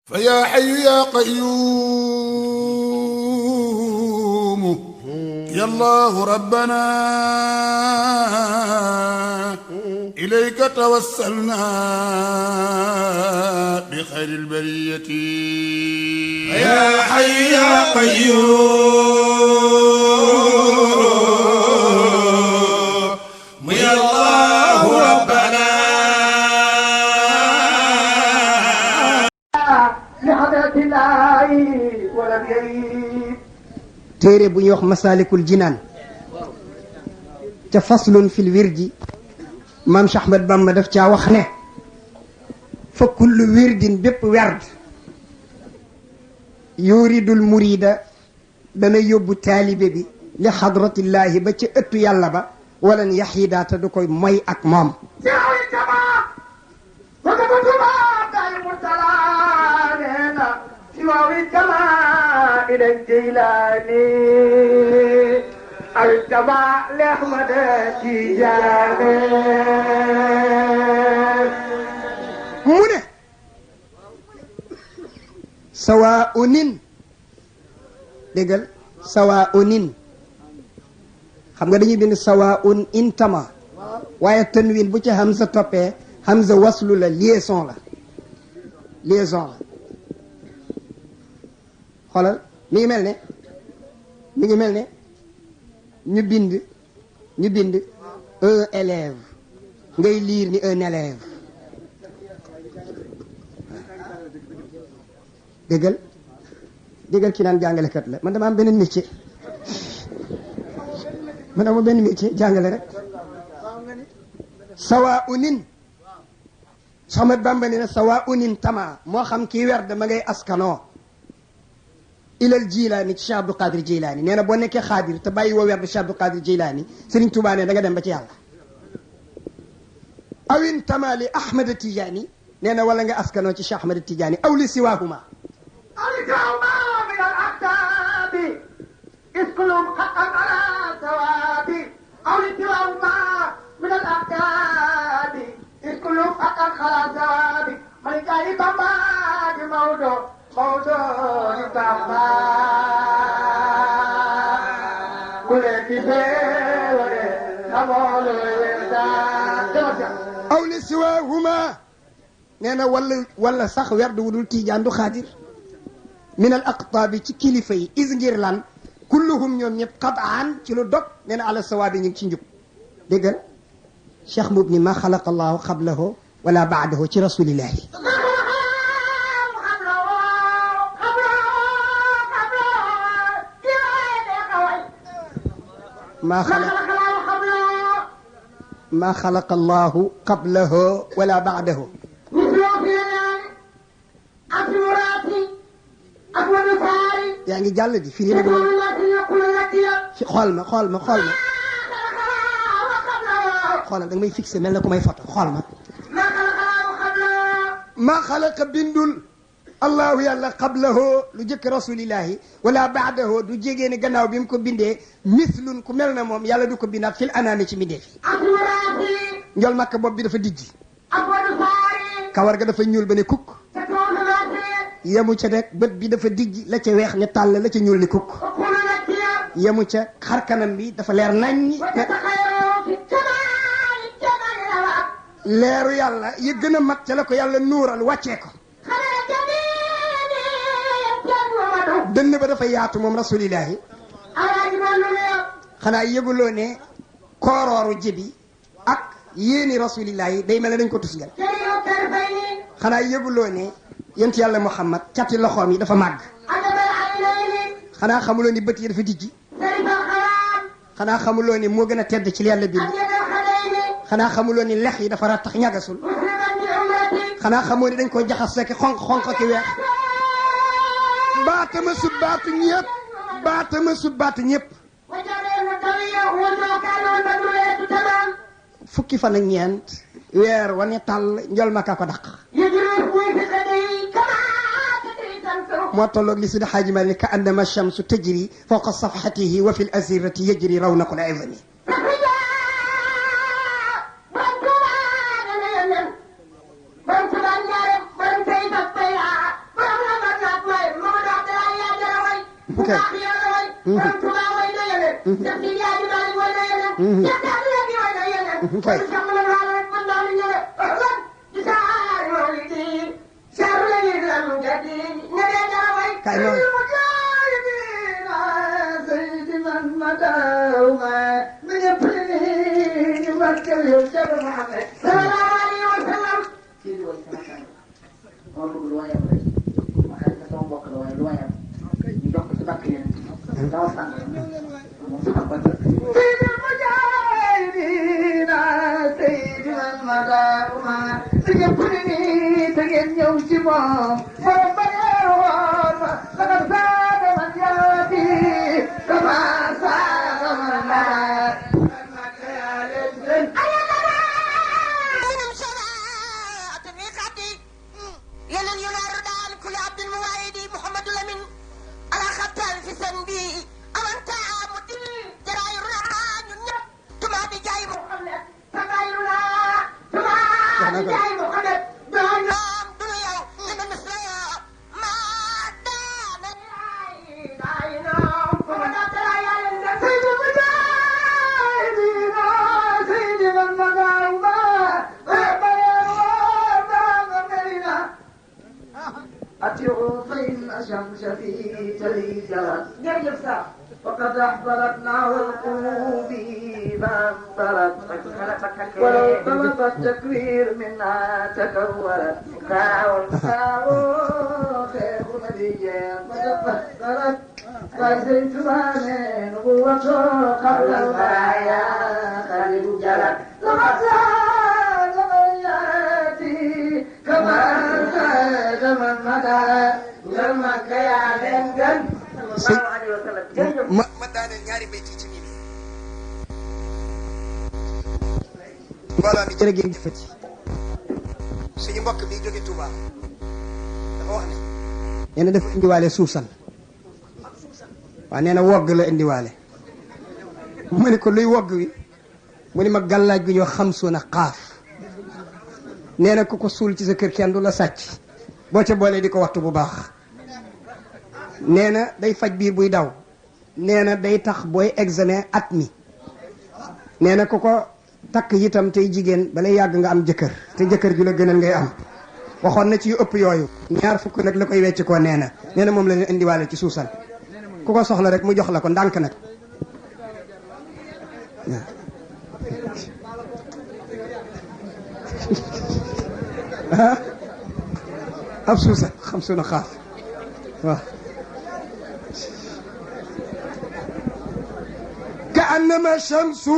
فيا حي يا قيوم يا الله ربنا إليك توسلنا بخير البرية يا حي يا قيوم يا الله ربنا لحضرة الله ولم يريد téere bu ñuy wax masaalikul jinaan ca faslun fil wirdi maam Cheikh Ahmad Bamba daf caa wax ne fa kullu wirdin bépp werd yuridul murida dana yóbbu taalibe bi li xadratillaahi ba ca ëttu yàlla ba walan yaxiidaata du koy moy ak moom سعوا الجماعة وكتبتما دائم السلام سواء الجماعة إلى الجيلاني الجماعة لأحمد تيجاني mu ne sawaaءunin déggal sawaaءunin xam nga dañuy bind sawaaءun intama waaye tanwin bu ci hamza toppee hamza waslu la liaison la xoolal mi ngi mel ne ñu bind un élève ngay lire ni un élève déggal ki naan jàngalekat la man dama am benn métier jàngale rek sawa unin Ahmad Bamba ne na sawa unin tama moo xam kii werd ma ngay askanoo ilal jilaani ci Cheikh Abdou Qadir Jilaani nee na boo nekkee xaadir te bàyyi woo werd Cheikh Abdou Qadir Jilaani Serigne Touba ne da nga dem ba ci yàlla awin tama li Ahmad Tijaani nee na wala nga askanoo ci Cheikh Ahmad Tijaani aw li siwaahuma الجوما من الأكتاب إذ كلهم حقا على ثواب أو الجوما من الأكتاب إذ كلهم حقا على ثواب من كان بابا موضوع بابا كل كبير نمول aw li siwaahuma nee na wala sax werd wu dul Tijaan du xaadir min al aqtaabi ci kilifa yi is ngir lan kulluhum ñoom ñëpp qataan ci lu dog nee na ala sawaabi ñu ngi ci njub dégg nga cheikh mub ni ma xalaqa allahu qablahu wala baadahu ci rasulillahi ma xalaqa allahu qablahu wala baadahu yaa ngi jàll di firi nag xool ma xoolal da nga may fixé mel na ku may photo xool ma maa xalaqa bindul allahu yàlla qablahu lu jëkk rasulillahi wala baadahu du jégee ne gannaaw bi mu ko bindee mislun ku mel na moom yàlla du ko bindaat fil anaami ci mindee fi njol makka bopp bi dafa dijji kawar ga dafa ñuul ba ne kukk yemu ca rek bët bi dafa dijj la ca weex ne tàll la ca ñuul ni kukk yemu ca xarkanam bi dafa leer nañ leeru yàlla yi gën a mat ca la ko yàlla nuural wàccee ko dënn ba dafa yaatu moom rasulillahi xanaa yëguloo ne koorooru jibi ak yéeni rasulillahi day mel ne dañ ko tusngal xanaa yëguloo ne yent yàlla Muhammad cati loxoom yi dafa màgg xanaa xamuloo ni bët yi dafa dijji xanaa xamuloo ni moo gën a tedd ci li yàlla bind xanaa xamuloo ni lex yi dafa rattax ñagasul xanaa xamoo ni dañ ko jaxas ki xonq ki weex baatama sut baatu ñëpp fukki fan ak ñeent weer wane tàll njol ma ka ko daq moo tolloog li Seydi Haaji Maalik ka annama shamsu tajri fawqa safhatihi wa fi l azirati yajri rawnaqul izami kay kay noonu فقد أحضرتنا والقلوب ما انطرت ولو طلب التكوير منا تكورت خير نبيا فتفكرت فزيت ماني نبوته قبل البرايا خالد جلت لقد زاد غياتي كما زاد من مدى لما كيان جن ma daaneel ñaari mbéy ci nii mbooloo mi jërëjëf jëfati suñu mbokk mi jóge Touba dafa wax ne nee na dafa indiwaale suusal waaw nee na wogg la indiwaale mu ne ko luy wogg wi mu ne ma gàllaaj gu ñoo xam suuna xaaf nee na ku ko suul ci sa kër kenn du la sàcc boo ca boolee di ko waxtu bu baax nee na day faj biir buy daw nee na day tax booy examen at mi nee na ku ko takk itam tey jigéen balay yàgg nga am jëkkër te jëkkër ju la gënal ngay am waxoon na ci yu ëpp yooyu ñaar fukk nag la koy wecc koo nee na moom la ñu indiwaale ci suusal ku ko soxla rek mu jox la ko ndànk nag ab suusal xam suna xaaf waaw ka annama shamsu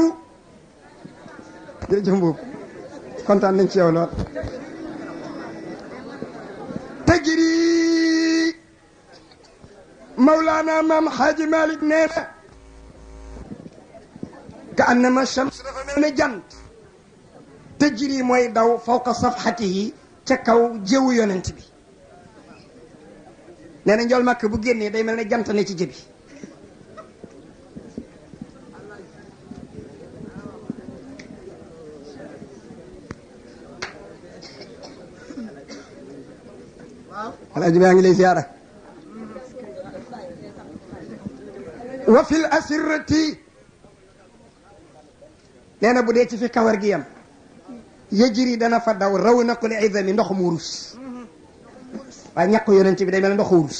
jërëjëf mbuub kontaan nañ ci yow lool tajri Mawlana Maam Xaaji Malik nee na ka annama shamsu dafa mel ne jant tajri mooy daw fawqa safhatihi ca kaw jëwu yonent bi nee na njool màkk bu génnee day mel ne jant ne ci jëbi alaaji baa ngi lay ziyaara wa fil asirati nee na bu dee ci fi kawar gi yam yajri dana fa daw raw naqul izami ndoxum wurus waaye ñàkk yonent bi day mel ne ndox wurus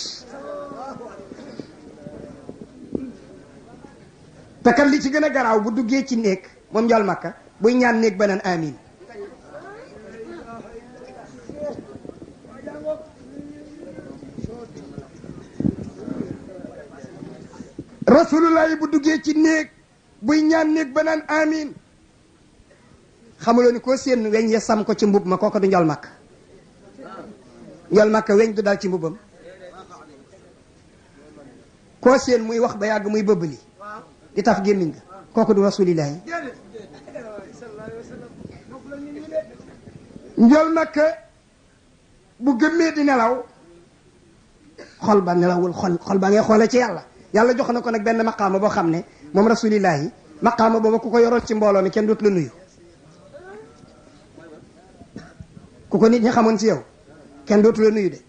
te kat li ci gën a garaaw bu duggee ci néeg moom njool makka buy ñaan néeg ba naan amin rasulullah bu duggee ci néeg buy ñaan néeg ba naan amin xamuloo ni koo seen weñ ya sam ko ci mbub ma kooku du njool makka njool makka weñ du dal ci mbubam koo seen muy wax ba yàgg muy bëbbali di taf gémmiñ nga kooku du rasulillahi njool makka bu gëmmee di nelaw xol ba nelawul xol ba ngay xoole ci yàlla yàlla jox na ko nag benn maqaama boo xam ne moom rasulillahi maqaama booba ku ko yoroon ci mbooloo mi kenn dootu la nuyu ku ko nit ñi xamoon ci yow kenn dootu la nuyu de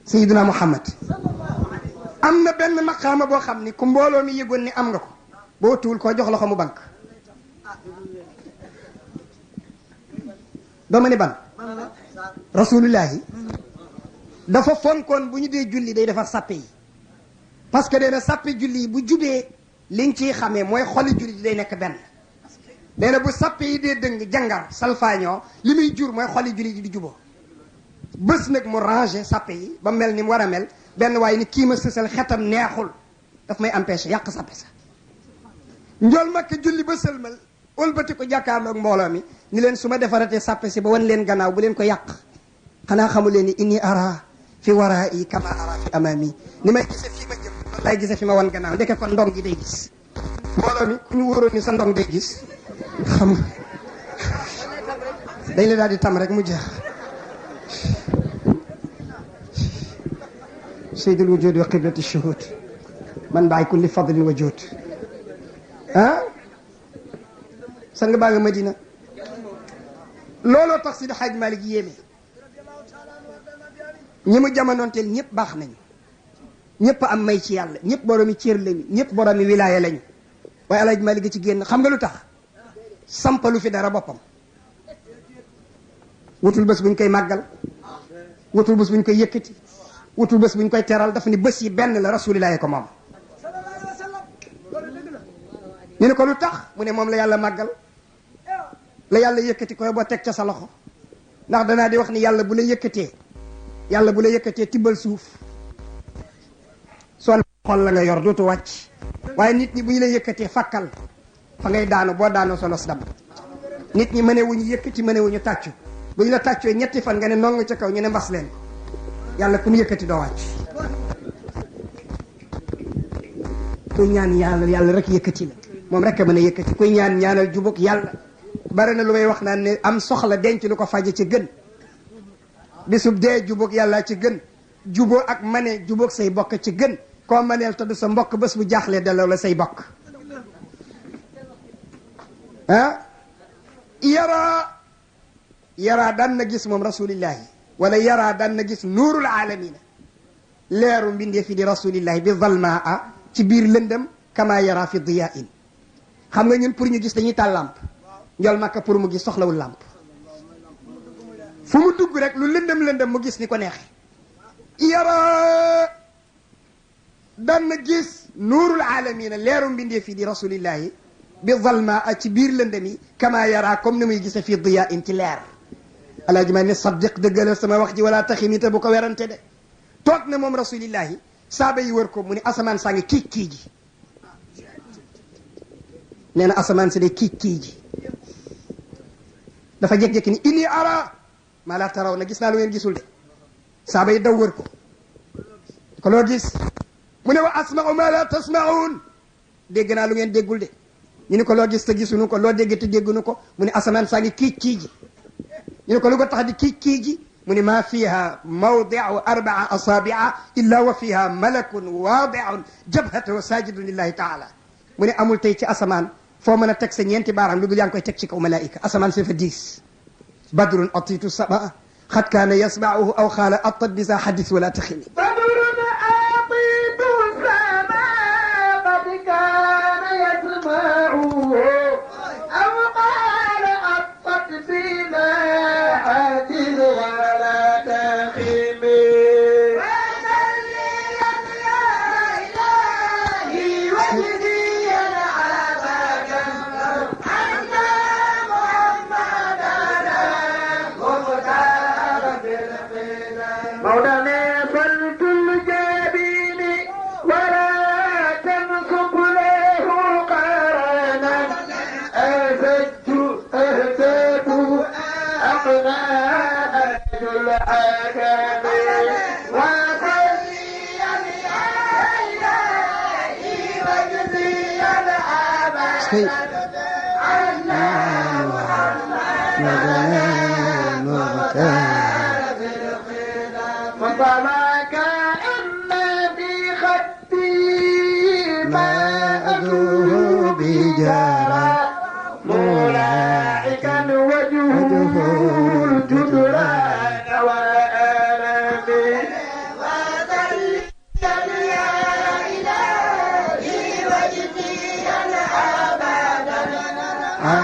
Sayyiduna Muhammad am na benn maqaama boo xam ni ku mbooloo mi yëgoon ni am nga ko boo tuul koo jox loxo mu bank dama ne ban rasulullahi dafa fonkoon bu ñu dee julli day defar sàppe yi parce que dana sàppe julli yi bu jubee liñ ciy xamee mooy xoli julli yi day nekk benn nee na bu sàppe yi dee dëng jàngar salfaañoo li muy jur mooy xoli julli yi di juboo bés nag mu ranger sàppe yi ba mel ni mu war a mel benn waaye ni kii ma sësal xetam neexul daf may empêcher yàq sàppe sa njool makka julli ba sëlmal ëlbati ko jàkkaarloog mbooloo mi ni leen su ma defaratee sàppe si ba wan leen gannaaw bu leen ko yàq xanaa xamu leen ni inni ara fi warai kama ara fi amami ni may gise fii ma jëm loolu lay gise fi ma wan gannaaw ndeke kon ndong gi day gis mbooloo mi ku ñu wóoroon ni sa ndong day gis xam nga dañ la daal di tam rek mu jeex sayyidul wujud wa qiblati shuhud man baay kulli fadlin wa juud ah sang baa nga Madina looloo tax Sidi Hadj Malick yéeme ñi mu jamonoonteel ñëpp baax nañu ñëpp am may ci yàlla ñëpp boroomi cër lañu ñëpp boroomi wilaaya lañu waaye El Hadj Malick ci génn xam nga lu tax sampalu fi dara boppam wutul bés buñ koy màggal wutul bés buñ koy yëkkati wutul bés buñ koy teral dafa ni bés yi benn la rasulillahi ko moom ñu ne ko lu tax mu ne moom la yàlla màggal la yàlla yëkkati koy boo teg ca sa loxo ndax danaa di wax ni yàlla bu la yëkkatee tibbal suuf soo xol la nga yor dootu wàcc waaye nit ñi bu ñu la yëkkatee fàkkal fa ngay daanu boo daanoo solos dam nit ñi mëne wuñu yëkkati mëne wuñu tàccu bu ñu la tàccoo ñetti fan nga ne nong ca kaw ñu ne mbas leen yàlla ku mu yëkkati doo wàcc kuy ñaan yàlla rek yëkkati la moom rek a mën a yëkkati kuy ñaanal jubóog yàlla bari na lu may wax naan ne am soxla denc lu ko faje ci gën bisub dee jubóog yàlla ci gën jubóo ak mane jubóog say bokk ci gën koo maneel te du sa mbokk bés bu jaaxlee delloo la say bokk ah yaraa daan na gis moom rasulillahi wala yaraa daan na gis nuurul aalamina leeru mbindee fi di rasulillahi bi zalmaa ci biir lëndëm kama yara fi diyaa in xam nga ñun pour ñu gis dañuy taal lamp njol makka pour mu gis soxlawul lamp fu mu dugg rek lu lëndëm mu gis ni ko neexe yara daan na gis nuurul aalamina leeru mbindee fi di rasulillahi bi zalmaa ci biir lëndëm yi kama yara comme ni muy gise fi diyaa in ci leer alaaji ma ne saddiq dëggalal sama wax ji wala taximita bu ko werante de toog na moom rasulillahi saaba yi wër ko mu ne asamaan saa ngi kii ji nee na asamaan si de kii ji dafa jékki-jékki ni inni ara maa laa taraw na gis naa lu ngeen gisul de saaba yi daw wër ko loo gis mu ne wa asma'u maa laa tasma'uun dégg naa lu ngeen déggul de ñu ne ko loo gis te gisuñu ko loo dégg te dégguñu ko mu ne asamaan saa ngi kii ji ñu ne ko lu ko tax di kii ji mu ne maa fiha mawdiu 4 asaabi'a illa wa fiha malakun waadi'un jabhatahu sajidun lillahi taala mu ne amul tey ci asamaan foo mën a teg sa ñeenti baaraam lu dul yaa ngi koy teg ci kaw malaika asamaan si fa 10 badrun atitu sama xad kaana yasma'uhu aw xaala attat bisa hadis wala taxini badrun atitu sama qad kaana yasma'uhu aw qaala attat bima hadis wala taxini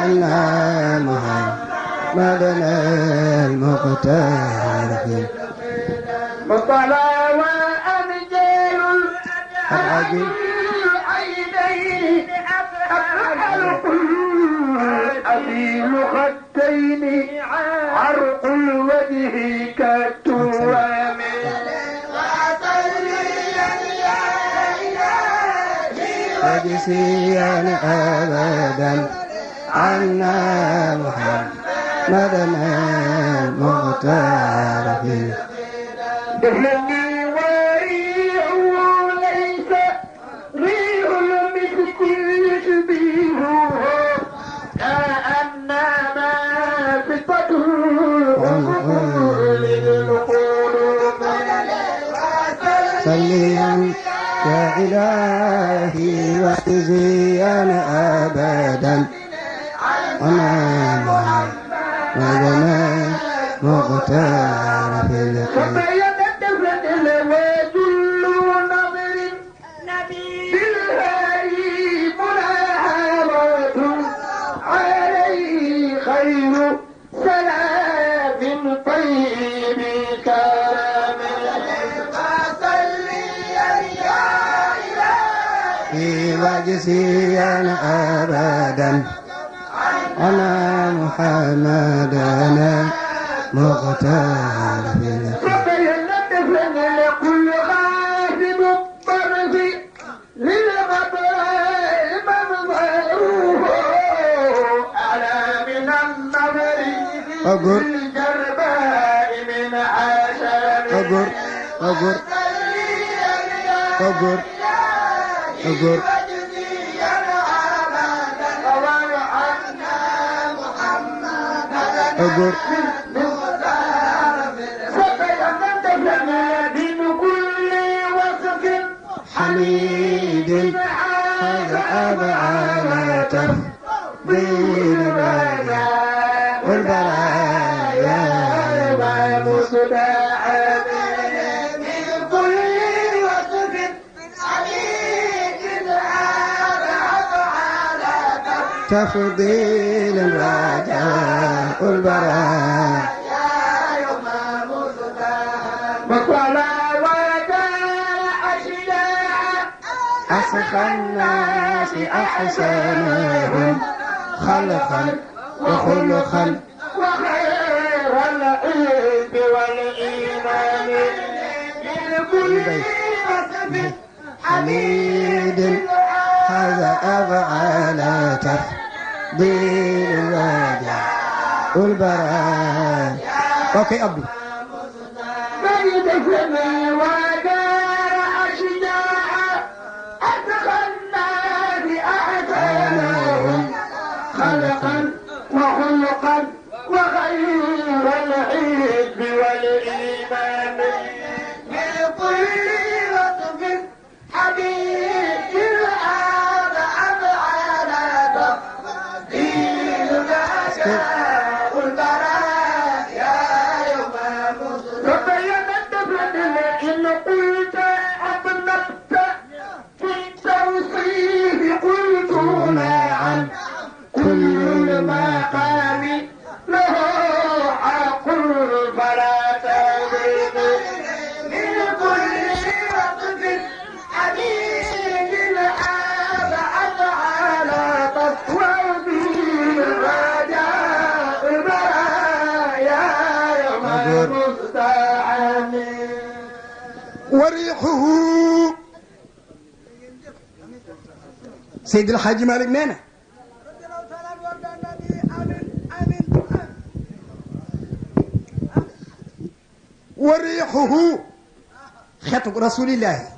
عنا محمدنا المختار مطلع وأمجال العجيب العينين أفحلق أبيل خدين عرق الوجه كالتوام وجسيا أبدا عنا محمدنا المختار دهني وريعه ليس ريح المسك يشبهه كأنما صفته للقلوب صليا يا إلهي وجزيا أبدا عنا محمدنا مختار في الخير وجل نظر بالهادي مناهرة عليه خير سلام طيب كرم في وجزيا أبدا عنا محمدنا مختار في كل غاثب الطرف للغبراء منظره ألا من النظر للجرباء من عشر أقر حميد هذا أبعاد تفضيل الرايا والبرايا ومصداع من كل وصف حميد هذا أبعاد تفضيل الرجاء والبرايا أسخى الناس أحسنهم خلقا وخلقا وخير العلم والإيمان لكل وصف حميد هذا أفعال تفضيل الرجاء والبرايا. أوكي أبو بيد السماء ودار أشجاع أتقى الناس أحسنهم خلقا وخلقا وخير العلم والإيمان لكل وصف حبيب الآب أفعال تفضيل الرجاء والبرايا يوم ربينا الدفن إن قلت أبنبت في التوصيف قلت نعم كل المقام له حق فلا تغيب من كل وصف حبيب الآب أفعال تفضيل الرجاء البرايا يوم المستعان وريحه سيد الحاج مالك نانا وريحه خطب رسول الله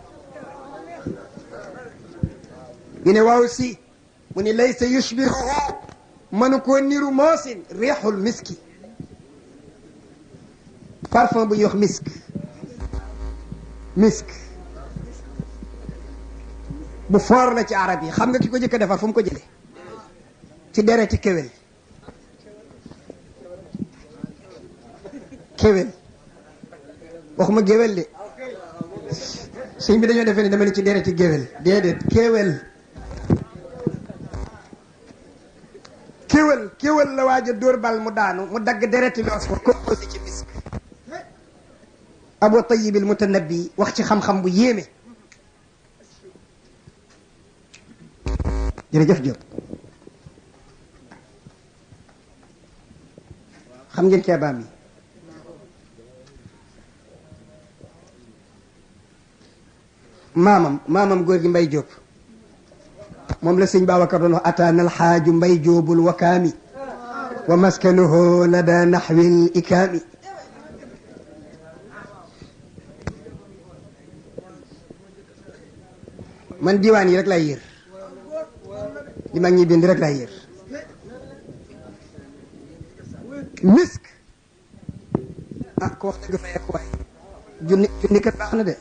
من واوسي من ليس يشبه من كونير موسن ريح المسك parfum bu ñuy wax misk bu foor la ci arab yi xam nga ki ko jëkk a defar fu mu ko jële ci dereti kéwél waxuma géwél de sëñ bi dañoo defee ne dama ne ci dereti géwél déedéet kéwél kéwal la waaj a dóor bal mu daanu mu dagg dereti loos ko composé ci misk. Abu Tayyib al-Mutanabbi wax ci xam-xam bu yéeme. jërëjëf Diop xam ngeen Kéba mi maamam góor gi Mbay Diop moom la sëñ Babacar doon wax ataana alxaaju Mbay Diobul wakaami wa maskanuhu lada naxwil ikaami. man diwaan yi rek lay yër li mag ñi bind rek lay yër. misk ah ko wax dëgg fa yekk waay junni kat baax na de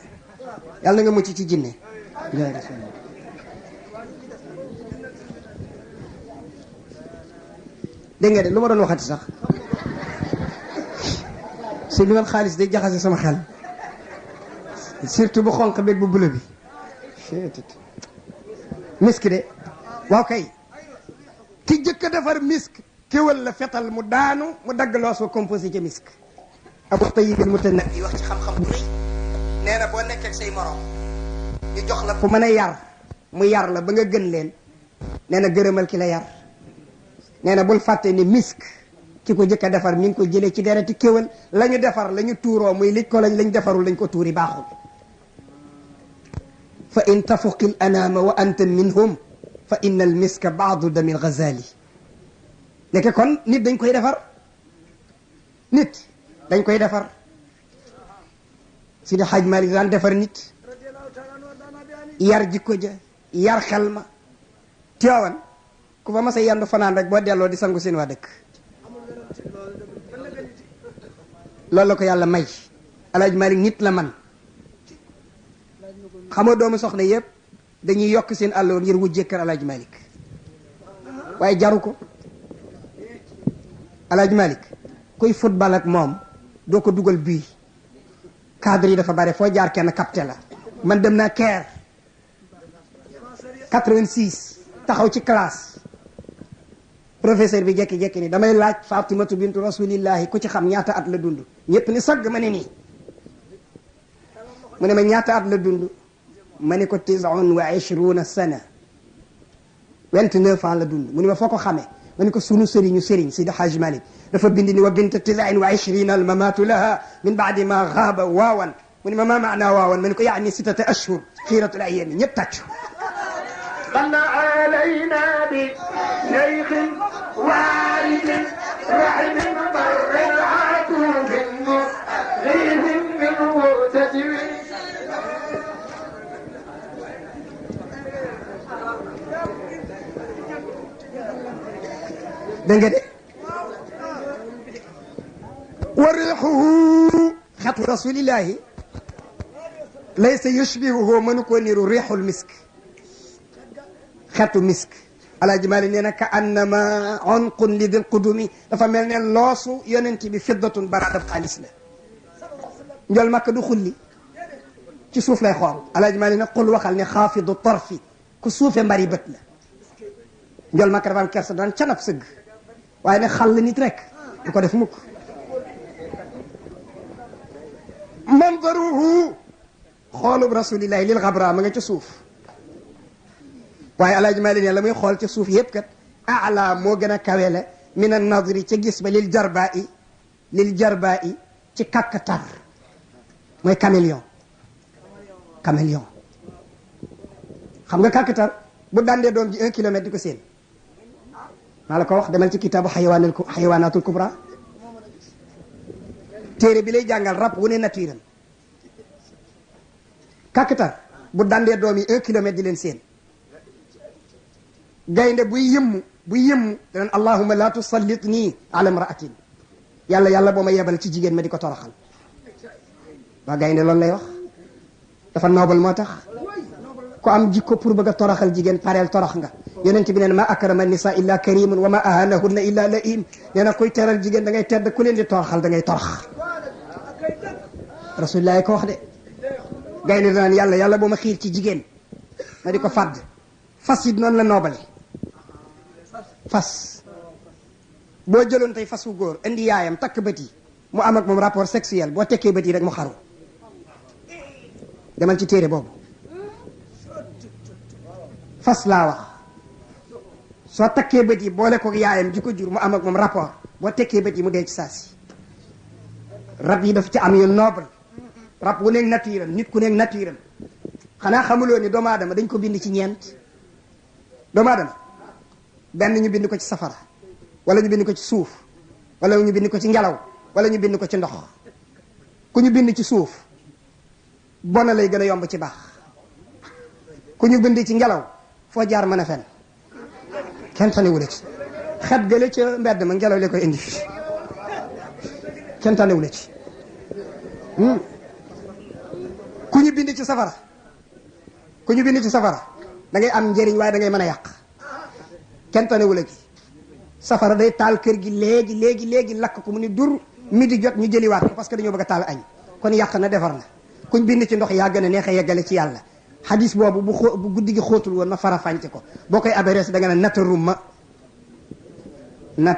yàlla na nga mucc ci jinne. dégg nga de lu ma doon waxati sax si li man xaalis day jaxase sama xel surtout bu xonq beeg bu bula bi misk de waaw kay ki jëkk a defar misk kéwal la fetal mu daanu mu dagg loos wa composé ca misk. Abu Tayyib al-Mutanabbi wax ci xam-xam bu rëy nee na boo nekkee say morom ñu jox la ku mën a yar mu yar la ba nga gën leen nee na gërëmal ki la yar. nee na bul fàtte ni misk ki ko jëkk a defar mi ngi ko jëlee ci dereti kéwal la ñu defar la ñu tuuroo muy lij ko lañ defarul lañ ko tuuri baaxul. fa in tafuqi l anaama wa anta minhum fa inna al miska baadu dami l ghazali. nekk kon nit dañ koy defar nit dañ koy defar Sidi Hadj Malick daan defar nit yar jikko ja yar xel ma Tiwaawan ku fa mas a yendu fanaan rek boo delloo di sangu seen waa dëkk. loolu la ko yàlla may Alaaji Malick nit la man xam nga doomu soxna yëpp dañuy yokk seen àlloor ngir wujjee kër Alaaji Malick waaye jaru ko. Alaaji Malick kuy football ak moom doo ko dugal bii cadre yi dafa bare foo jaar kenn capté la. man dem naa Caire 86 taxaw ci classe professeur bi jekki-jekki ni damay laaj Fatimatu bintu rasulillahi ku ci xam ñaata at la dund ñëpp ni sagg ma ne nii mu ne ma ñaata at la dund ma ne ko 29 sana 29 ans la dund mu ne ma foo ko xamee ma ne ko sunu sëriñu sëriñ Sidi Hadj Malick dafa bind ni wa binta 29 al mamatu laha min baadi ma gaaba waawan mu ne ma maana waawan ma ne ko yaani 6 ashhur xiiratul ayami ñëpp tàccu. صلى علينا بشيخ وارث رحم بر عتوب غيث من مؤتسم. dégg nga de wa riixuhu xetu rasulillahi laysa yushbihuhu mënu ko niru riixul misk xetu misk. Alaaji Maalik nee na ka annama unqun li dil qudumi dafa mel ne loosu yonent bi fiddatun baraadab xaalis la. njol makka du xulli ci suuf lay xool. Alaaji Maalik ne qul waxal ne xaafidu tarfi ku suufe mbari bët la. njol makka dafa am kersa daan canab sëgg waaye ne xal nit rek du ko def mukk. manzaruhu xoolub rasulillahi lil xabra ma nga ca suuf waaye Alaaji Maalik ne la muy xool ca suuf yëpp kat ala moo gën a kawe la min an nadri ca gis ba lil jarbaa i ci kakkatar mooy caméléon xam nga kakkatar bu dandee doom ji 1 kilomètre di ko seen maa la ko wax demal ci kitaabu xayawaanatul kubra téere bi lay jàngal rab wu ne nature am kakkatar bu dandee doom yi 1 kilomètre di leen seen gaynde buy yëmmu danaan allahumma la tusallitni ala imraatin yàlla boo ma yebal ci jigéen ma di ko toroxal. waa gaynde loolu lay wax dafa noobal moo tax ku am jikko pour bëgg a toroxal jigéen pareel torox nga. yonent bi nee na ma akrama nisa illa karimun wa ma ahanahunna illa laim nee na kuy teral jigéen da ngay tedd ku leen di toroxal da ngay torox. rasulullah ko wax de gaynde danaan yàlla boo ma xiir ci jigéen ma di ko fàdd. fas yi noonu la noobale fas boo jëloon tey fasu góor indi yaayam takk bët yi mu am ak moom rapport sexuel boo tekkee bët yi rek mu xaru demal ci téere boobu fas laa wax soo takkee bët yi boole ko yaayam ji ko jur mu am ak moom rapport boo tekkee bët yi mu dee ci saa si rab yi daf ci am yu noble rab wu nekk nature am nit ku nekk nature am xanaa xamuloo ni doomu aadama dañ ko bind ci ñeent doomu aadama benn ñu bind ko ci safara wala ñu bind ko ci suuf wala ñu bind ko ci ngelaw wala ñu bind ko ci ndox ku ñu bind ci suuf bona lay gën a yomb ci baax ku ñu bind ci ngelaw foo jaar mën a fen kenn tanewula ci xet gële ca mbedd ma ngelaw li koy indi kenn tanewula ci ku ñu bind ci safara ku ñu bind ci safara da ngay am njëriñ waaye da ngay mën a yàq kenn tanewula ci safara day taal kër gi léegi lakk ko mu ni dur midi jot ñu jëliwaat ko parce que dañoo bëgg a taal añ kon yàq na defar na kuñ bind ci ndox yaa gën a neex a yeggale ci yàlla xadis boobu bu guddi gi xóotul woon ma fara fànce ko boo koy aberees da nga ne nata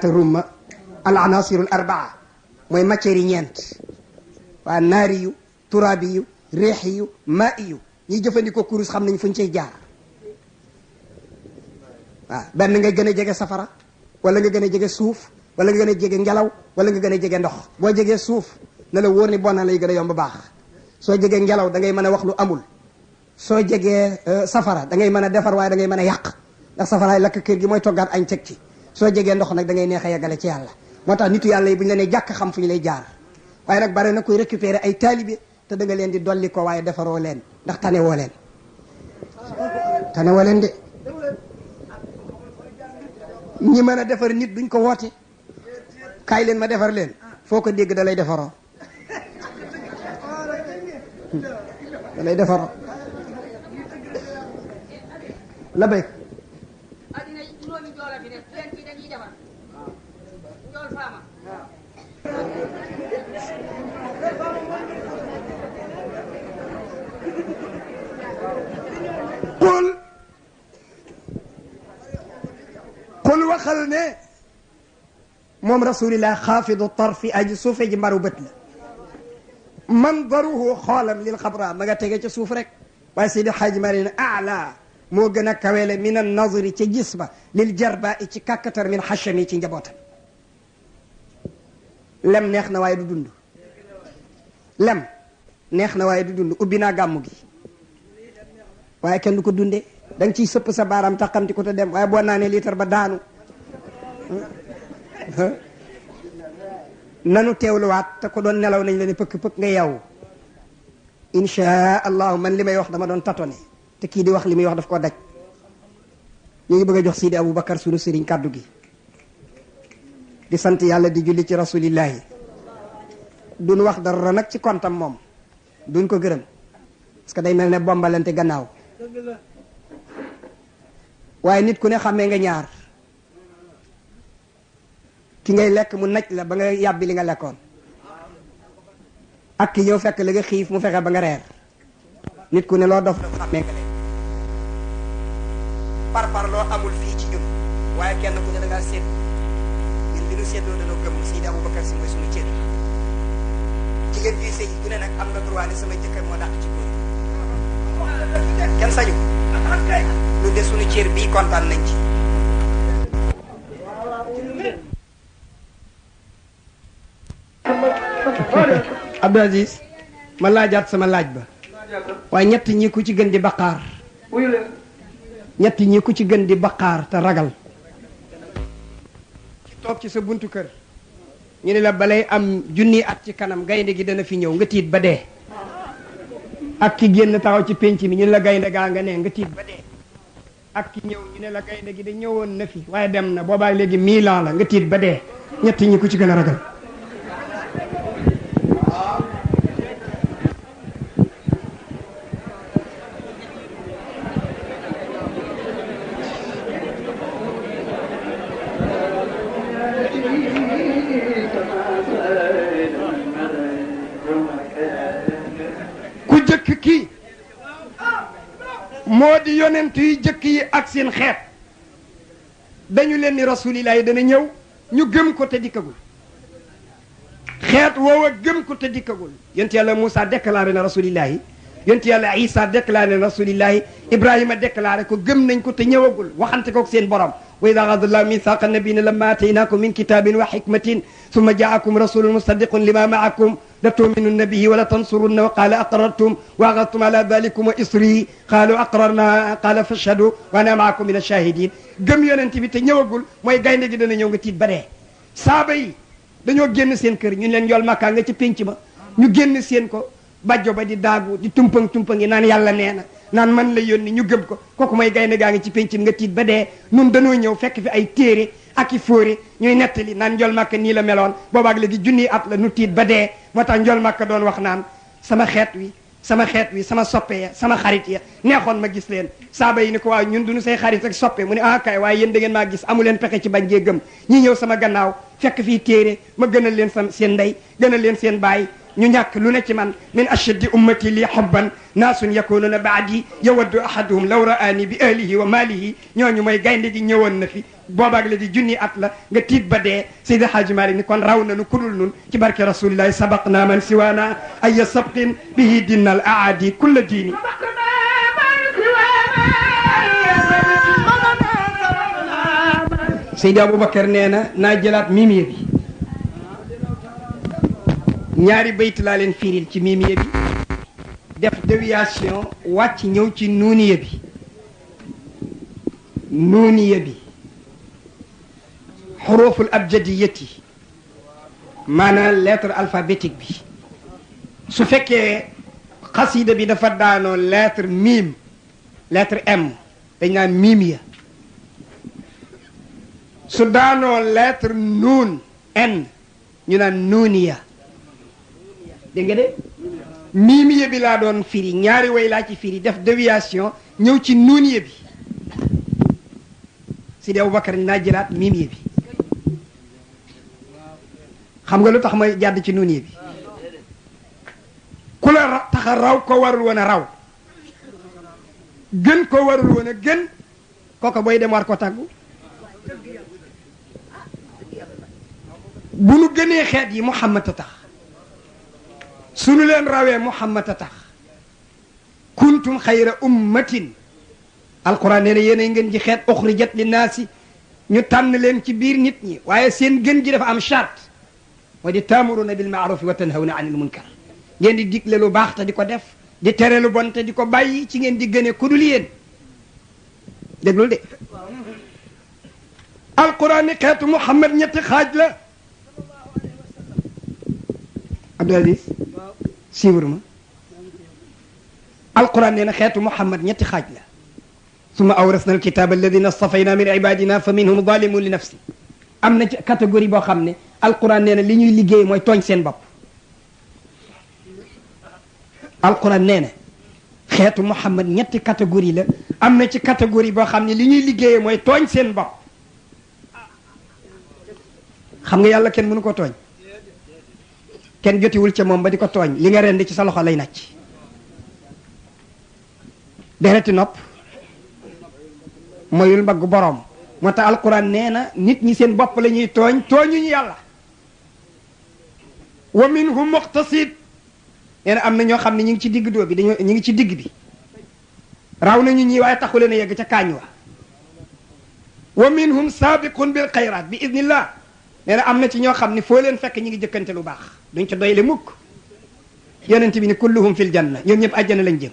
rumma al anasirul arbaa mooy matière yi ñeent waa naari yu turaabi yu réexi yu maa yu ñuy jëfandikoo kurus xam nañ fuñ cay jaar waaw benn nga gën a jege safara wala nga gën a jege suuf wala nga gën a jege ngelaw wala nga gën a jege ndox boo jegee suuf na la wóor ni bon na lay gën a yomb baax soo jegee ngelaw da ngay mën a wax lu amul soo jegee safara da ngay mën a defar waaye da ngay mën a yàq ndax safaraay lakk kër gi mooy toggaat añ teg ci soo jegee ndox nag da ngay neex a yeggale ci yàlla moo tax nitu yàlla yi bu ñu la nee jàkk xam fu ñu lay jaar waaye nag bare na koy récupérer ay taalibe te da nga leen di dolli ko waaye defaroo leen ndax tane woo leen de ñi mën a defar nit duñ ko woote kaay leen ma defar leen foo ko dégg da lay defaroo da lay defaroo la béy addina juróomi joola fi ne leen ci dañuy defar njool faama qul waxal ne moom rasulillah xaafidu tarfi aji suufe ji mbaru bët la mandaruhu xoolam lil xabra ma nga tege ca suuf rek waaye Seydi Xaaji Maalik ne ala moo gën a kawele min an nazri ca gis ba lil jarba i ci kàkkatar min xachami ci njabootam lem neex na waaye du dund lem neex na waaye du dund ubbi naa gàmmu gi waaye kenn du ko dunde da nga ciy sëpp sa baaraam taxamti ko te dem waaye boo naanee liitar ba daanu nanu teewluwaat te ko doon nelaw nañ la ne pëkk-pëkk nga yeewu insha allahu man li may wax dama doon tatone te kii di wax li muy wax daf koo daj ñu ngi bëgg a jox Sidi Aboubacar sunu sëriñ kàddu gi di sant yàlla di julli ci rasulillahi duñ wax dara nag ci kontam moom duñ ko gërëm parce que day mel ne bombalante gannaaw waaye nit ku ne xàmmee nga ñaar ki ngay lekk mu naj la ba nga yàbbi li nga lekkoon ak ki ñëw fekk la nga xiif mu fexe ba nga reer nit ku ne loo dof dafa xàmmee nga leen par loo amul fii ci ñun waaye kenn ku ne da ngaa seet ñun li ñu seetloo dañoo gëm Seydi Aboubacar Si mooy suñu cër jigéen juy sëy ku ne nag am nga droit ne sama jëkkër moo dàq ci góor kenn sañu lu de suñu cër bii kontaan nañ ci Abdou Aziz ma laajaat sama laaj ba waaye ñett ñi ku ci gën di baqaar ñett ñi ku ci gën di baqaar te ragal ci toog ci sa buntu kër ñu ne la balay am junni at ci kanam gaynde gi dana fi ñëw nga tiit ba dee ak ki génn taxaw ci pénc mi ñu ne la gaynde gaa nga ne nga tiit ba dee ak ki ñëw ñu ne la gaynde gi da ñëwoon na fi waaye dem na boobaa léegi 1000 ans la nga tiit ba dee ñett ñi ku ci gën a ragal moo di yonent yu jëkk yi ak seen xeet dañu leen ni rasulillahi dana ñëw ñu gëm ko te dikkagul xeet woowa gëm ko te dikkagul yonent yàlla Moussa déclaré na rasulillahi yonent yàlla Isa déclaré na rasulillahi Ibrahima déclaré ko gëm nañ ko te ñëwagul waxante ko seen borom wa idha akhadha Allahu mithaqa nabiyina lamma ataynakum min kitabin wa hikmatin thumma ja'akum rasulun musaddiqun lima ma'akum لتؤمنن به ولا تنصرن وقال أقررتم وأخذتم على ذلكم وإصري قالوا أقررنا قال فاشهدوا وأنا معكم من الشاهدين gëm yonent bi te ñëwagul mooy gaynde gi dana ñëw nga tiit ba dee saaba yi dañoo génn seen kër ñu leen yool makkaa nga ci pénc ma ñu génn seen ko bàjjo ba di daagu di tumpang naan yàlla nee na naan man la yónni ñu gëm ko kooku mooy gaynde gaa ngi ci pénc nga tiit ba dee nun dañoo ñëw fekk fi ay téere ak i fóore ñuy nettali naan njol makka nii la meloon boobaak léegi junniy at la nu tiit ba dee moo tax njol makka doon wax naan sama xeet wi sama soppe ya sama xarit ya neexoon ma gis leen saaba yi ni ko waaw ñun duñu say xarit ak soppe mu ne ah kay waaye yéen da ngeen maa gis amu leen pexe ci bañ gee gëm ñi ñëw sama gannaaw fekk fii téere ma gënal leen seen ndey gënal leen seen baay ñu ñàkk lu ne ci man min ashaddi ummati li hubban naasun yakununa baadi yawaddu ahaduhum law ra'ani bi ahlihi wa malihi ñooñu mooy gaynde gi ñëwoon na fi boobaag la di junni at la nga tiit ba dee Seydi Hadji Malick ni kon raw na nu kudul nun ci barke rasulillahi sabaqna man siwana ay sabqin bihi dinnal aadi kulla diini Seydi Aboubacar nee na naa jëlaat mimiye bi ñaari bayt laa leen firil ci mimiye bi def déviation wàcc ñëw ci nuuniye bi xuruful abjadiyati maanaam lettre alphabétique bi su fekkee xasida bi dafa daanoo lettre mim lettre M dañ naan mimiya su daanoo lettre nuun N ñu naan nuuniya dégg nga de mimiya bi laa doon firi ñaari way laa ci firi def déviation ñëw ci nuuniya bi Sidi Aboubacar naa jëlaat mimiya bi xam nga lu tax may jàdd ci nuuniya bi ku la tax a raw ko warul woon a raw gën ko warul woon a gën kooka booy dem war ko tàggu bu nu gënee xeet yi Muhammad a tax sunu leen rawee Muhammad a tax kuntum xayra ummatin alquran nee na yéenay ngeen ji xeet uxrijat linnaasi ñu tànn leen ci biir nit ñi waaye seen gën ji dafa am charte moo di taamuruna bil maarufi wa tanhawna anil munkar ngeen di digle lu baax te di ko def di tere lu bon te di ko bàyyi ci ngeen di gëne ku dul yéen déglul de alquran ni xeetu Muhammad ñetti xaaj la Abdul Aziz siiwur ma alquran nee na xeetu Muhammad ñetti xaaj la summa awrasna alkitaba alladina stafayna min ibadina fa minhum zalimun li nafsi am na ci catégorie boo xam ne alquran nee na li ñuy liggéey mooy tooñ seen bopp alquran nee na xeetu Muhammad ñetti catégorie la am na ci catégorie boo xam ne li ñuy liggéeyee mooy tooñ seen bopp xam nga yàlla kenn mënu ko tooñ kenn jotiwul ca moom ba di ko tooñ li nga rendi ci sa loxo lay nàcc dereti nopp moyul mbagg boroom moo tax alquran nee na nit ñi seen bopp la ñuy tooñ tooñuñu yàlla wa minhum muqtasid nee na am na ñoo xam ne ñu ngi ci digg doo bi ñu ngi ci digg bi raw nañu ñi waaye taxu leen a yegg ca kaañ wa minhum sabiqun bil xayrat bi idnillah nee na am na ci ñoo xam ne foo leen fekk ñi ngi jëkkante lu baax duñ ca doyle mukk yonent bi ni kulluhum fil janna ñoom ñëpp àjjana lañ jëm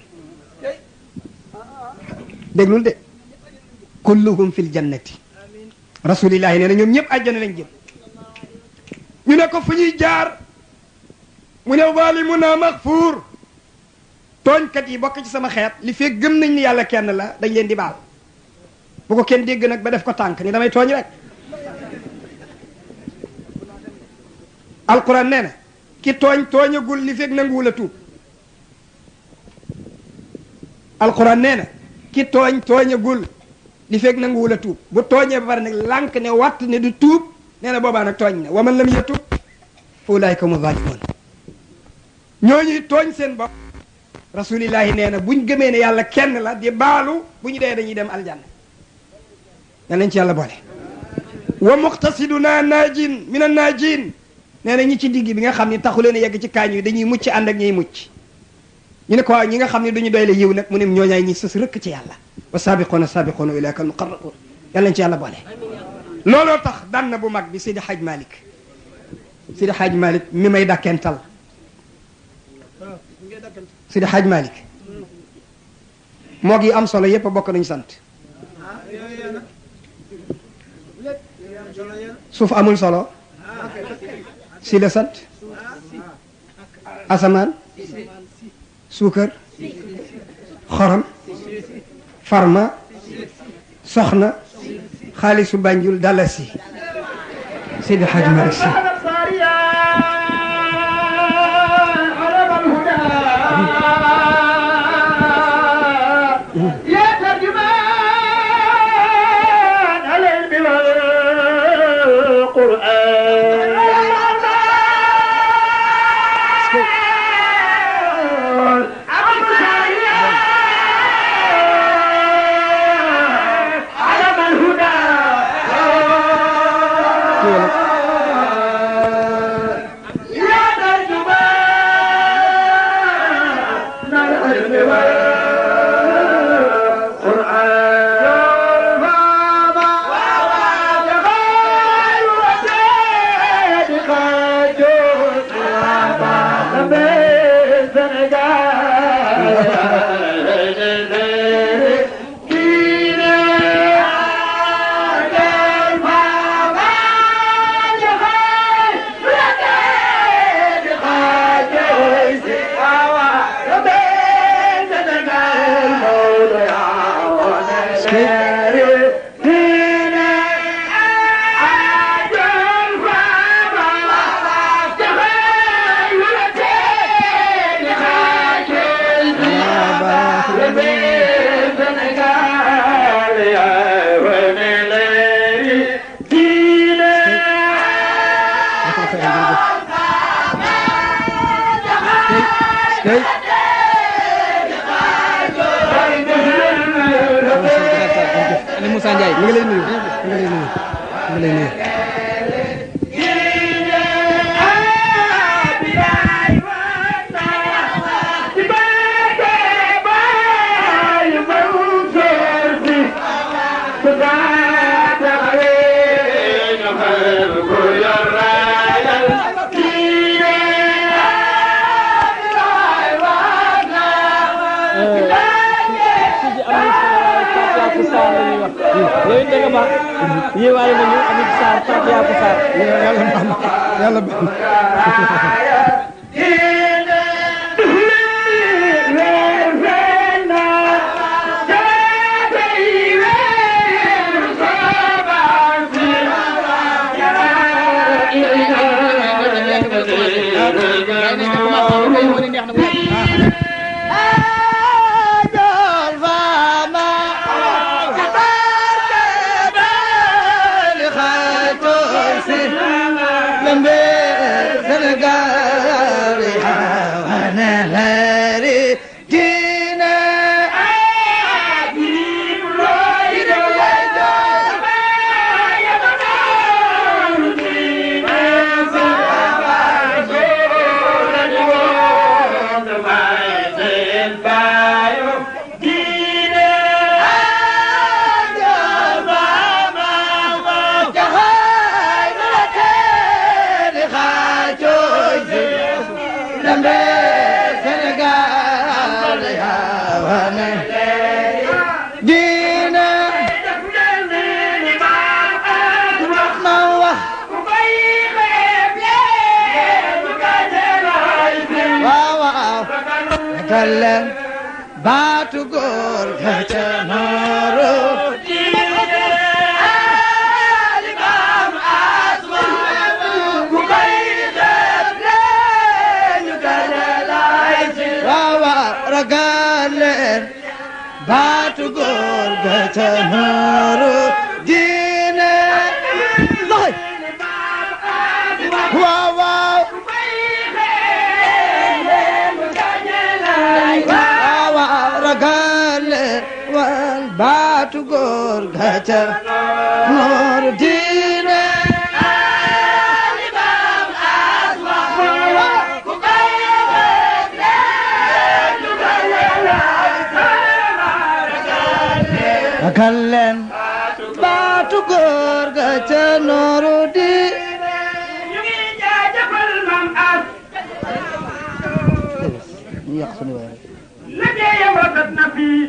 déglul de kulluhum fil jannati rasulillahi nee na ñoom ñëpp àjjana lañ jëm ñu ne ko fu ñuy jaar mu ne zalimuna maghfur tooñkat yi bokk ci sama xeet li fekk gëm nañ ni yàlla kenn la dañ leen di baal bu ko kenn dégg nag ba def ko tànk ni damay tooñ rek alquran nee na ki tooñ tooñagul li fekk nanguwul a tuub alquran nee na ki tooñ tooñagul li fekk nanguwul a tuub bu tooñee ba pare nag lànk ne watt ne du tuub nee na boobaa nag tooñ na wa man lam yatub fa ulaika humu zalimun ñooñuy tooñ seen bopp rasulillahi nee na buñ gëmee ne yàlla kenn la di baalu bu ñu dee dañuy dem aljanna yal nañ ci yàlla boole wa muqtasiduna naajin min an naajin nee na ñi ci digg bi nga xam ne taxu leen a yegg ci kaañ yi dañuy mucc ànd ak ñiy mucc ñu ne ko waaw ñi nga xam ne duñu doy la yiw nag mu ne ñooñaay ñi sës rëkk ci yàlla wa saabiquuna saabiquuna ulaa'ika al muqarrabuun yàlla nañ ci yàlla boole looloo tax daan na bu mag bi Seydi Hadj Malick Seydi Hadj Malick mi may dàkkental Seydi Hadj Malick moo gi am solo yépp bokk nañu sant suuf amul solo si la sant asamaan suukar xorom farma soxna xaalisu Banjul dalasi Seydi Hadj Malick Sy Moussa Ndiaye mi ngi lay nuyu mi ngi lay nuyu mi ngi lay nuyu yooyu dëgg ba yéewaale nañu amit Sarr Fatia ko Sarr yàlla baax baatu góor ga ca nooru alimam asma ku koy def ñu gajalay ci waawa ragal leen baatu góor ga ca nooru diine waawa baatu góor ga ca nooru diine akal leen baatu góor ga ca nooru di ñu ngi jaajëfal Maam As ñu yàq suñu waay liggéeyam rafet na fii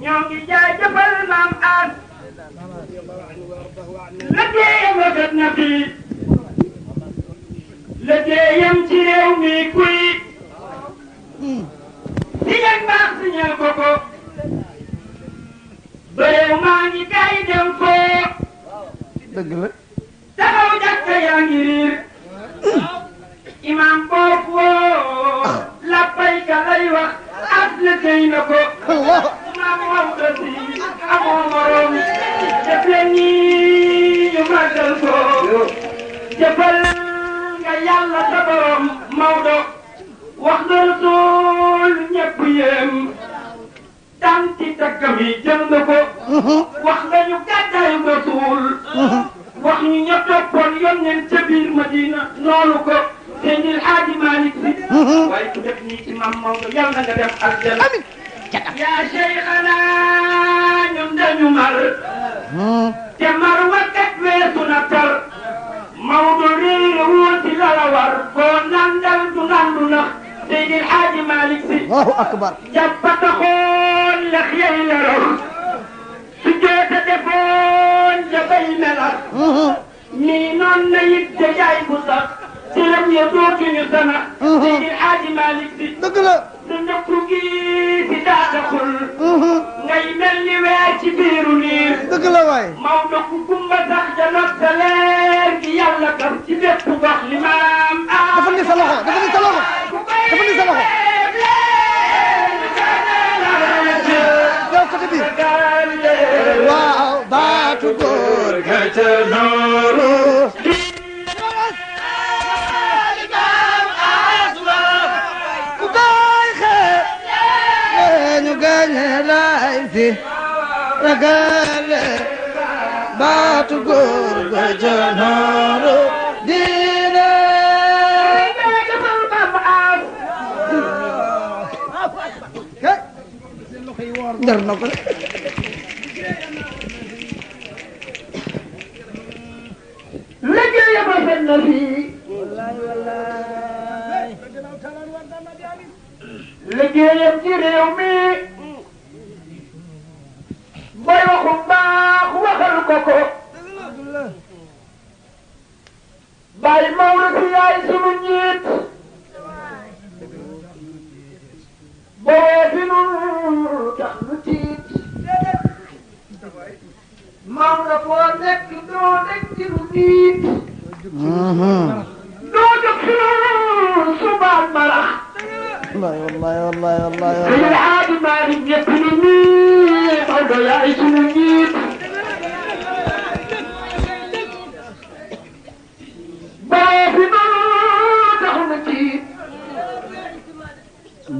ñoo ngi jaajëfal Maam As liggéeyam rafet na fii liggéeyam ci réew mi kuy si ngeen baax si ñeel ko ko ba réew maa ngi kay dem foo dëgg la taxaw jàkka yaa ngi riir imam boobu woo labbayka lay wax as liggéey na ko maam Maodo si amoo morom def leen nii ñu màggal ko jëfal nga yàlla sa borom Maodo wax na Rasul ñëpp yéem tanti takkam yi jël na ko wax nañu gàddaayu Rasul wax ñu ña toppoon yónneen ca biir Madina noonu ko Seydil Haaji Malick Si waaye ku def nii ci Maam Maodo yàlla na nga dem aljana yaa Cheikhana ñun dañu mar te mar wakkat weesu na tar Maodo réer wuuti la la war koo nandal du nandu nax Seydil Haaji Malick Si Allahu akbar jàppata xool lex yey lerox su joota defoon jabay melax nii noon na yit de jaay bu sax ci lam ya dootuñu sanax Seydil Haaji Malick Si dëgg la su nëkku gi si daataxul ngay mel ni weer ci biiru niir dëgg la waay Maodo ku kumba sax janoot sa leer gi yàlla daf ci bépp gox li maam dafa ni sa loxo dafa ni sa loxo dafa ni sa loxo yow côté bi waaw baatu góor ga ca nooru ku koy xeeb ñu gañe lay si ragale baatu góor ga ca nooru diine jar na ko liggéeyam rafet na fii liggéeyam ci réew mi booy waxu baax waxal ko ko Baay Maodo si yaay sunu njiit boo fi nu tax nu tiit Maodo foo nekk doo nekk ci nu niit doo jóg sunu subaan marax wallahi wallahi wallahi Seydil Haaji Maalik ñëpp ni nii Maodo yaay sunu njiit boo fi nu tax nu tiit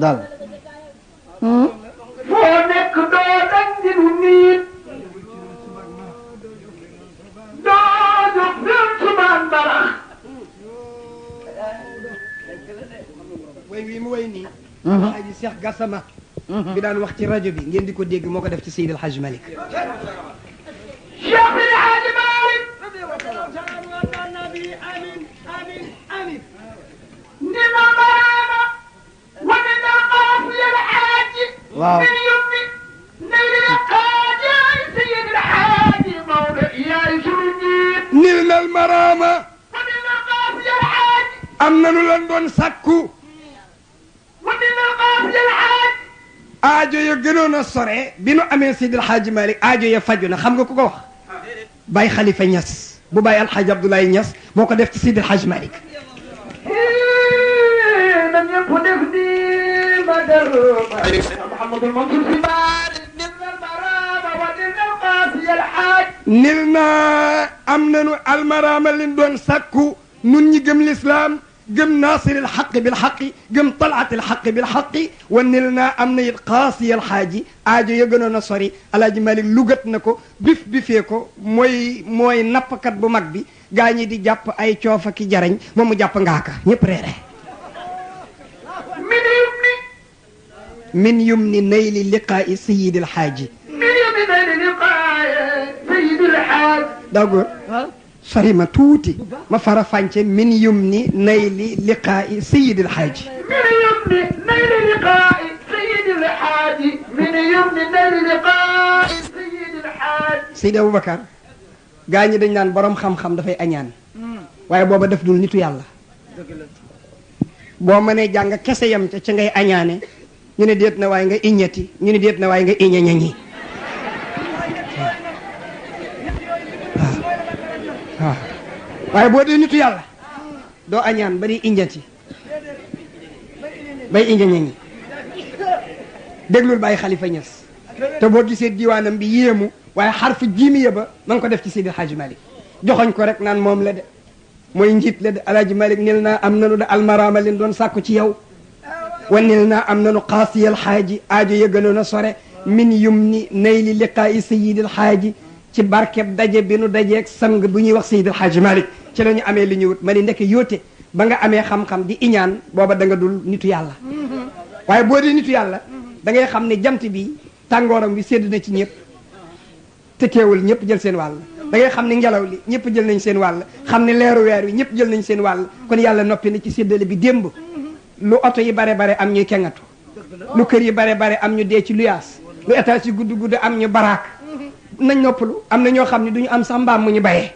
dal foo nekk doo dañ di nu niit doo jóg seen subaan barax way wi mu way nii Alaaji Cheikh Gassama bi daan wax ci rajo bi ngeen di ko dégg moo ko def ci Seydil Hadji Malick Cheikh El Hadji Malick ni ma baraama wa ni na qaasi El Hadji waaw min yummi nayri qaaji Seydil Hadji Maodo yaay sunu njiit nil nal maraama wa ni na qaasi El Hadji am nanu lan doon sàkku wa ni na qaasi El Hadji aajo ya gënoon a sore bi nu amee Seydil Hadji Malick aajo ya faju na xam nga ku ko wax Baye Khalifa Niass bu Baye Alhaji Abdoulaye Niass moo ko def ci Seydil Hadji Malick na ñëpp def ni ma dellu Mouhamadou Mansour Sy Malick nil nal maraama wa ni na qaasi El Hadji nil naa am nanu almaraama liñ doon sàkku nun ñi gëm lislaam gëm naasiril xaq bil xaqi gëm talaatil xaq bil xaqi wa nil naa am na it qaasiyal xaaji aajo ya gënoon a sori Alaaji Malick lugat na ko bifee ko mooy nappkat bu mag bi gaa ñi di jàpp ay coofa ki jarañ moom mu jàpp ngaaka ñëpp reere min yummi min yumni nayli liqaa'i sayyidil xaaji من يوم اللقاء سيد الحاج dagor sori ma tuuti ma fara fànce min yumni nayli liqaa'i sayyidil xaaji من يوم نيل لقاء سيد الحاج من يوم نيل لقاء سيد الحاج Seydi Aboubacar gaa ñi dañ naan borom xam-xam dafay añaan waaye booba def dul nitu yàlla boo mënee jàng kese yam ca ca ngay añaane ñu ne déet na waaye nga iññati ñu ne déet na waaye nga iñañañi waaw waaye boo dee nitu yàlla doo añaan ba di iññati bay iñañañi déglul bàyyi Xalifa Ñas te boo gisee diwaanam bi yéemu waaye xarfu jiimiya ba ma ngi ko def ci Seydi Hadji Malick joxoñ ko rek naan moom la de mooy njiit la de Alaaji Malick nil naa am nanu de almaraama leen doon sàkku ci yow wa nil naa am nanu xaasiyal xaaji aajo ya gënoon a sore min yumni nayli liqaa'i sayyidil xaaji ci barkeb daje bi nu dajeeg sang bu ñuy wax Seydi Hadji Malick ci la ñu amee li ñu wut ma ni ndeke yóote ba nga amee xam-xam di iñaan booba da nga dul nitu yàlla waaye boo dee nitu yàlla da ngay xam ne jant bi tàngooram bi sédd na ci ñëpp te teewul ñëpp jël seen wàll da ngay xam ne ngelaw li ñëpp jël nañ seen wàll xam ne leeru weer wi ñëpp jël nañ seen wàll kon yàlla noppi na ci séddale bi démb lu oto yi bare bare am ñuy kengatu lu kër yi bare bare am ñu dee ci luyaas lu étage yi gudd gudd am ñu baraak nañ noppalu am na ñoo xam ne du ñu am sax mbaam mu ñu bayee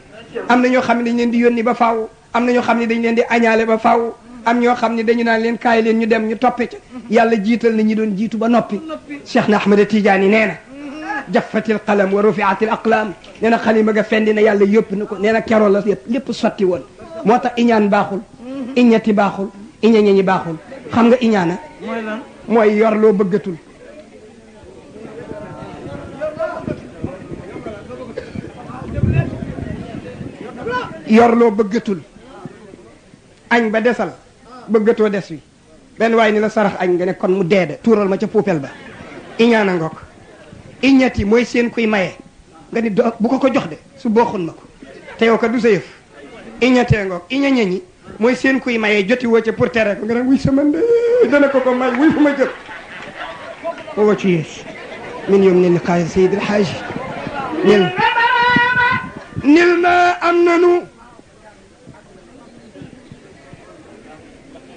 am na ñoo xam ne dañ leen di yónni ba faaw am na ñoo xam ne dañ leen di añaale ba faaw am ñoo xam ne dañu naan leen kaay leen ñu dem ñu toppe ca yàlla jiital na ñi doon jiitu ba noppi Cheikh na Ahmada Tidiane nee na jaffatil qalam wa rufiatil aqlam nee na xalima ga fendi na yàlla yëpp na ko nee na keroo la lépp sotti woon moo tax iñaan baaxul iññati baaxul iñañañi baaxul xam nga iñaana mooy yor loo bëggatul yor loo bëggatul añ ba desal bëggatoo des wi benn waaye ni la sarax añ nga ne kon mu deede tuural ma ca poupelle ba iñaana ngoog iññati mooy seen kuy maye nga ni do bu ko jox de su booxun ma ko te yow ka du sa yëf iññatee ngoog iñañañi mooy seen kuy maye joti woo ca pour tere ko nga ne wuy sama ndey dana ko may wuy fu ma jot booba ci yées min yom ne liqaay Seydil Haaji nil na am nanu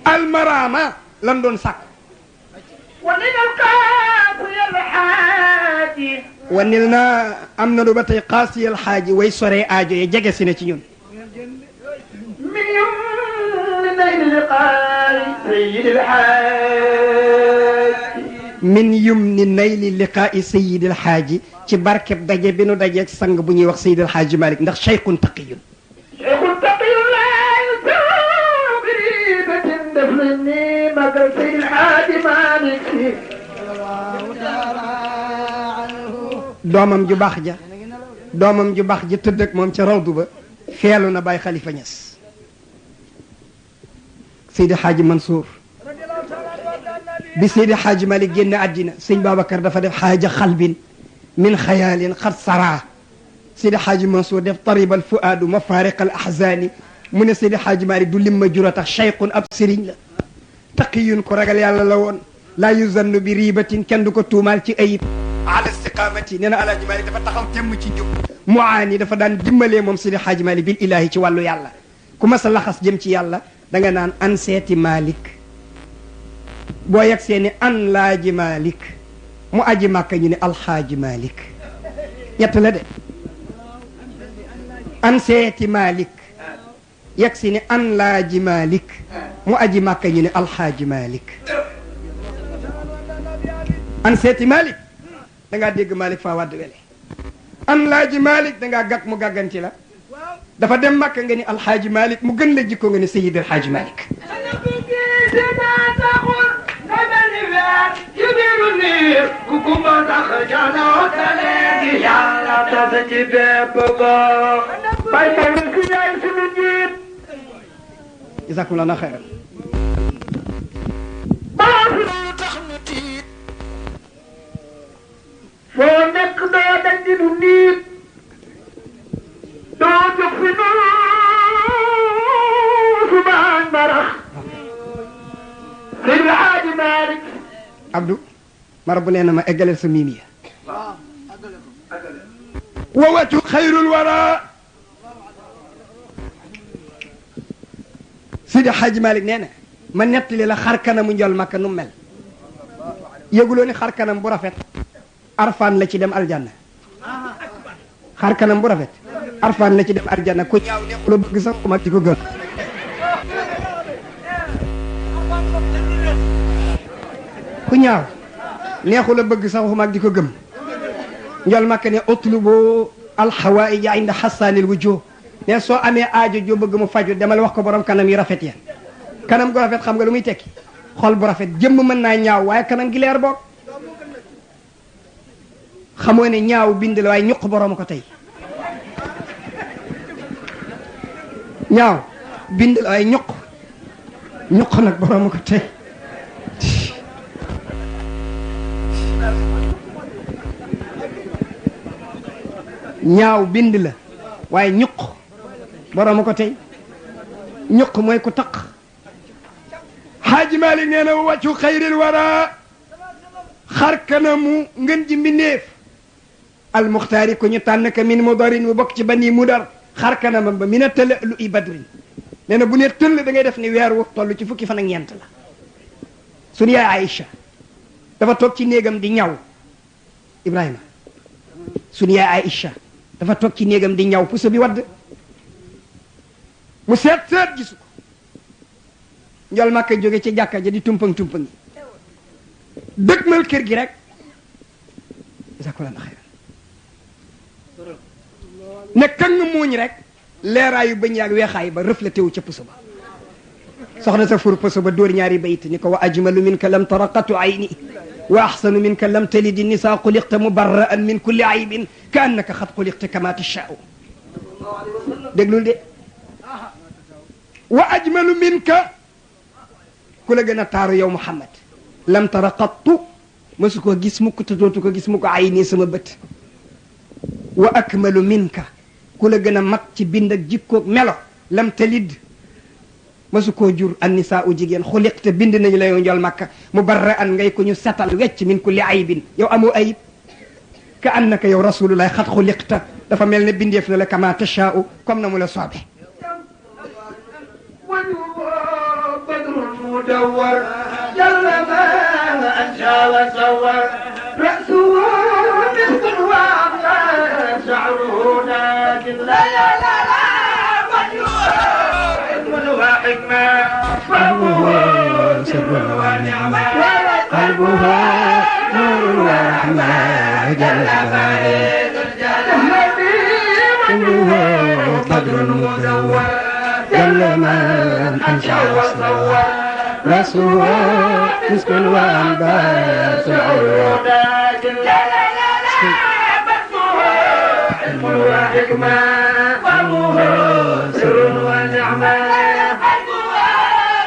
almarama lan doon sàkk ونيل القاضي الحاج wanil na am nanu ba tey xaasiyal xaaji way soree aajo ye jege si na ci ñun من يوم نيل اللقاء سيد الحاج min yumni nayli liqaa'i sayyidil xaaji ci barkeb daje bi nu dajeeg sang bu ñuy wax Seydil Hadji Malick ndax cheikhun taqiyun شيخ تقي لا يسوع بريبة دفلني مقل سيد الحاج مالك doomam ju baax ja doomam ju baax ja tëdd ak moom ca rawdu ba feelu na Baye Khalifa Niass Seydi Hadji Mansour bi Seydi Hadji Malick génn àddina sëñ Babacar dafa def xaaja xalbin min xayaalin xat sara Seydi Hadji Mansour def taribal fuaadu mafariq al ahzani mu ne Seydi Hadji Malick du lim ma jura tax cheikhun ab sëriñ la taqiyun ko ragal yàlla la woon laa yuzannu bi ribatin kenn du ko tuumaal ci ayib ala istiqamati nee na Alaaji Malick dafa taxaw temm ci njub muaani dafa daan dimbalee moom Seydi Hadji Malick bil ilahi ci wàllu yàlla ku ma sa laxas jëm ci yàlla da nga naan an seeti Malick boo yegg seeni an laaji Malick mu aji màkka ñu ne alxaaji Malick ñett la de an seeti Malick yegg si ni an laaji Malick mu aji màkka ñu ne alxaaji Malick an seeti Malick da ngaa dégg Malick faa wadd wele an laaji Malick da ngaa gàgg mu gàgganti la dafa dem màkka nga ni alxaaji Malick mu gën la jikko nga ni Seydil Hadji Malick jazakumullahu xayran foo nekk doo dañ di du niit doo jóg fi subaan marax Seydi Hadji Malick Abdou mara bu nee na ma eggaleel sa miimiya wa watu xayrul wara Sidi Hadji Malick nee na ma nettali la xar kanamu njol makka nu mel yëguloo ni xar kanam bu rafet arfaan la ci dem aljanna xar kanam bu rafet arfaan la ci dem aljanna ku ñaaw neexu la bëgg sax ku mag di ko gëm ku ñaaw neexu la bëgg sax ku mag di ko gëm njol makka ne utlubu alxawaïja inda xasaanil wujuh ne soo amee aajo joo bëgg mu faju demal wax ko borom kanam yi rafet ya kanam gu rafet xam nga lu muy tekki xol bu rafet jëmm mën naa ñaaw waaye kanam gi leer boog xamoo ne ñaaw bind la waaye ñuq borom ko tey ñaaw bind la waaye ñuq nag borom ko tey ñaaw bind la waaye ñuq borom ko tey ñuq mooy ku taq Xaaji Maalik nee na wàccu xayril wara xar kanamu ngën ji mbindeef almuxtaari ku ñu tànn ka min mudarin mu bokk ci bani mudar xar kanamam ba mi na tëll lu i badrin nee na bu ne tëll da ngay def ni weer wu toll ci fukki fan ak ñeent la sunu yaay Aïcha dafa toog ci néegam di ñaw Ibrahima sunu yaay Aïcha dafa toog ci néegam di ñaw puso bi wadd mu seet gisu ko njol makka jóge ci jàkka ja di tumpang yi dëgmal kër gi rek jazakallahu xayran ne kang muuñ rek leeraayu bëñ yaag weexaay ba reflété wu ca puso ba soxna sa fur puso ba dóor ñaari bayit ni ko wa ajmalu minka lam tara qatu ayni wa axsanu minka lam talidi nisa xuliqta mubarraan min kulli aybin ka annaka xad xuliqta kama tashaau déglul de wa ajmalu minka ku la gën a taaru yow Muhammad lam tara qattu mësu ko gis mukk te dootu ko gis mukk ay nii sama bët wa akmalu minka ku la gën a mat ci bind ak jikkoog melo lam talid mësu koo jur an nisaa u jigéen xuliqte bind nañu la yow njol makka mubarra'an ngay ko ñu setal wecc min kulli aybin yow amoo ayib ka annaka yow rasulullah xat xuliqta dafa mel ne bindeef na la kama tashaa'u comme na mu la soobe مدور جل ما أنشى وصور رأسه مسك وأبلى شعره ناجل لا لا لا لا علم وحكمة فهمه سر ونعمة قلبه نور ورحمة جل قلبه بدر مدور جل من أنشى وصور رسول مسك وأنبات العيون لا لا لا لا بسه علم وحكمة فهمه سر ونعمة قلبه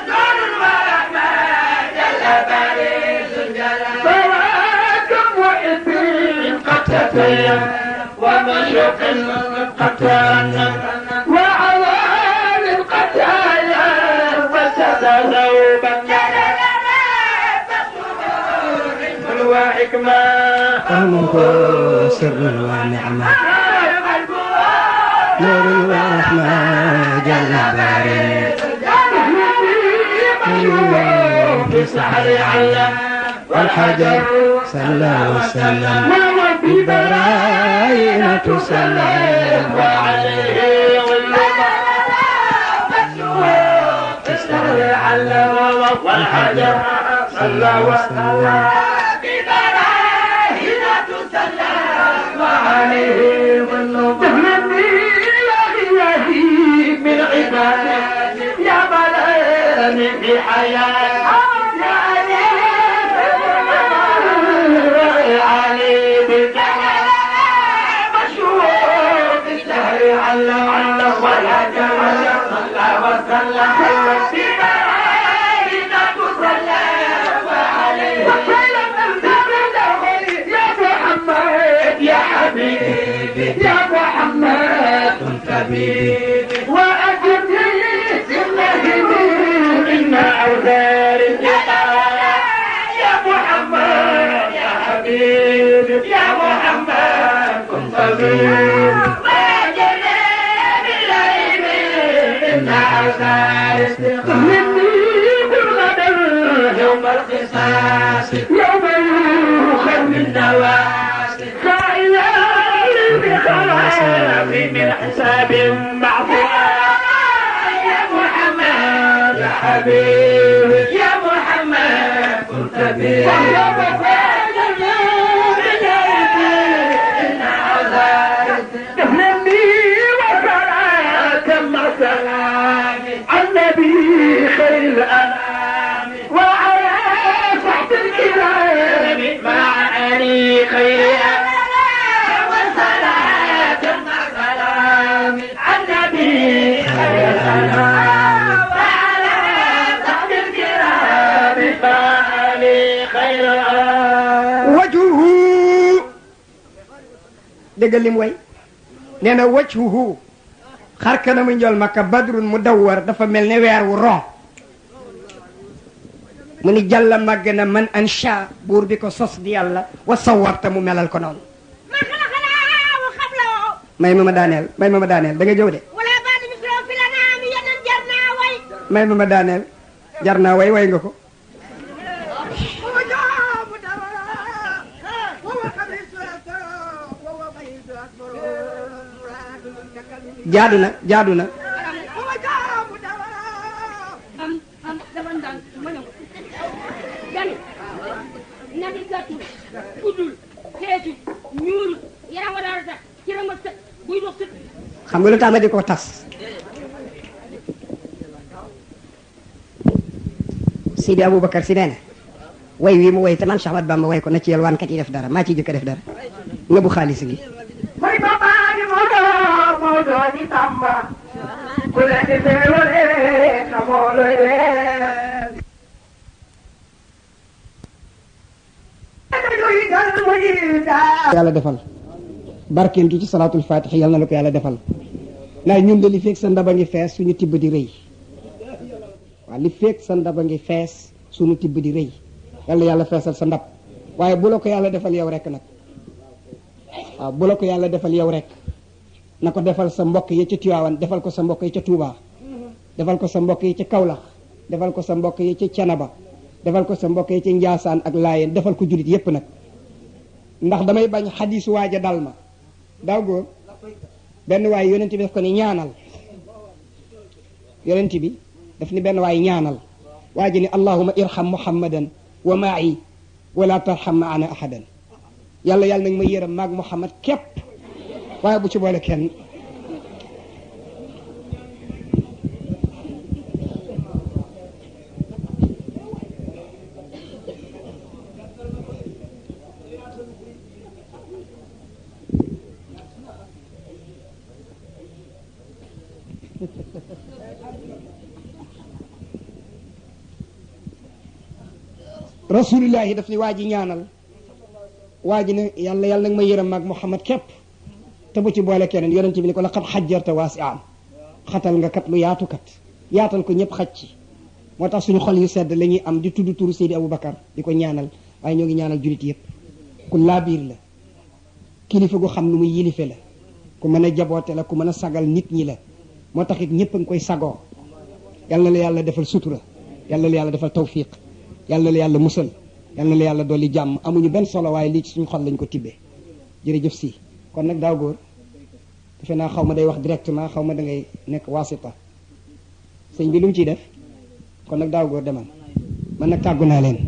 نور ورحمة جل بارز الجلال فواكب وإثم قد تتيم ومشق قد ترنم وحكمة فهمه سر ونعمة نور ورحمة جل بارز في سحر علم والحجر صلى وسلم ببراهين تسلم وعليه في سحر علم والحجر صلى وسلم ببراهين تسلم وعليه من عباده يا بلاني في حياتي علي بالجلال مشهور بالسهر علم والهجر صلى وسلم ببراهين تسلم وعليه يا محمد يا حبيبي يا محمد حبيبي وأجبني بالله إن أوزاري حبيب يا محمد كن طبيب واجرني بالليل إن عساس مني بالغدر يوم القصاص يوم يؤخذ من نواس خائلا بخلاف من حساب معفو يا محمد يا حبيب يا محمد كنت بي تهنني وصلاة مع سلامي على النبي خير الأنام وعلى صحب الكرام مع علي خير الأنام وصلاة مع سلامي على النبي خير الأنام وعلى صحب الكرام مع علي خير الأنام wajhuhu déggal lim way nee na wajhuhu xar kanamu njool makka badrun mudawwar dafa mel ne weer wu ron mu ni jàlla màgg na man ansha buur bi ko sos di yàlla wa sawarta mu melal ko noonu man xalaqnaahu qablahu may ma ma daaneel da nga jëw de wala ba'da mislahu fil an'aami yeneen jar naa way may ma ma daaneel jar naa way nga ko jaadu na dafa ndànk ma ñëw gani nadi gàttul guddul xeetu ñuul yaram wa daal tax ci rama sët buy dox sët xam nga lu tax ma di ko tas Sidi Aboubacar si nee na way wii mu way te man Cheikh Ahmad Bamba way ko na ci yelwaankat yi def dara maa ciy jëkk def dara nga bu xaalis gi May babani modo ni tamba kule ni telole kamolo yàlla defal barkeel gi ci salaatul fatih yàlla na la ko yàlla defal ndax ñun de li feeg sa ndaba ngi fees suñu tibb di rëy waaw li feeg sa ndaba ngi fees suñu tibb di rëy yàlla feesal sa ndab waaye bu la ko yàlla defal yow rek nag waaw bu la ko yàlla defal yow rek na ko defal sa mbokk yi ca Tiwaawan defal ko sa mbokk yi ca Touba defal ko sa mbokk yi ca Kaolack defal ko sa mbokk yi ca Canaba defal ko sa mbokk yi ca Njaasaan ak Laayeen defal ko julit yépp nag ndax damay bañ xadiis waaja dal ma daaw góor benn waay yonent bi daf ko ni ñaanal yonent bi daf ni benn waay ñaanal waa ji ni allahuma irham muhammadan wa ma'i wala tarham maana ahadan yàlla nag ma yërëm maag muhammad képp waaye bu ci boole kenn rasulillahi daf ni waa ji ñaanal waa ji ne yàlla nag ma yërëm maag muhammad képp te bu ci boole keneen yonent bi ni ko la xat xajjarta waasi'an xatal nga kat lu yaatu kat yaatal ko ñëpp xaj ci moo tax suñu xol yu sedd la ñuy am di tudd turu Seydi Aboubacar di ko ñaanal waaye ñoo ngi ñaanal julit yëpp ku laabiir la kilifa gu xam nu muy yilife la ku mën a jaboote la ku mën a sagal nit ñi la moo tax it ñëpp a ngi koy sagoo yàlla la yàlla defal sutura yàlla la yàlla defal tawfiq yàlla la yàlla musal yàlla la yàlla dolli jàmm amuñu benn solo waaye lii ci suñu xol lañ ko tibbee jërëjëf si kon nag daaw góor defe naa xaw ma day wax directement xaw ma da ngay nekk wasita sëñ bi lu mu ciy def kon nag daaw góor demal man nag tàggu naa leen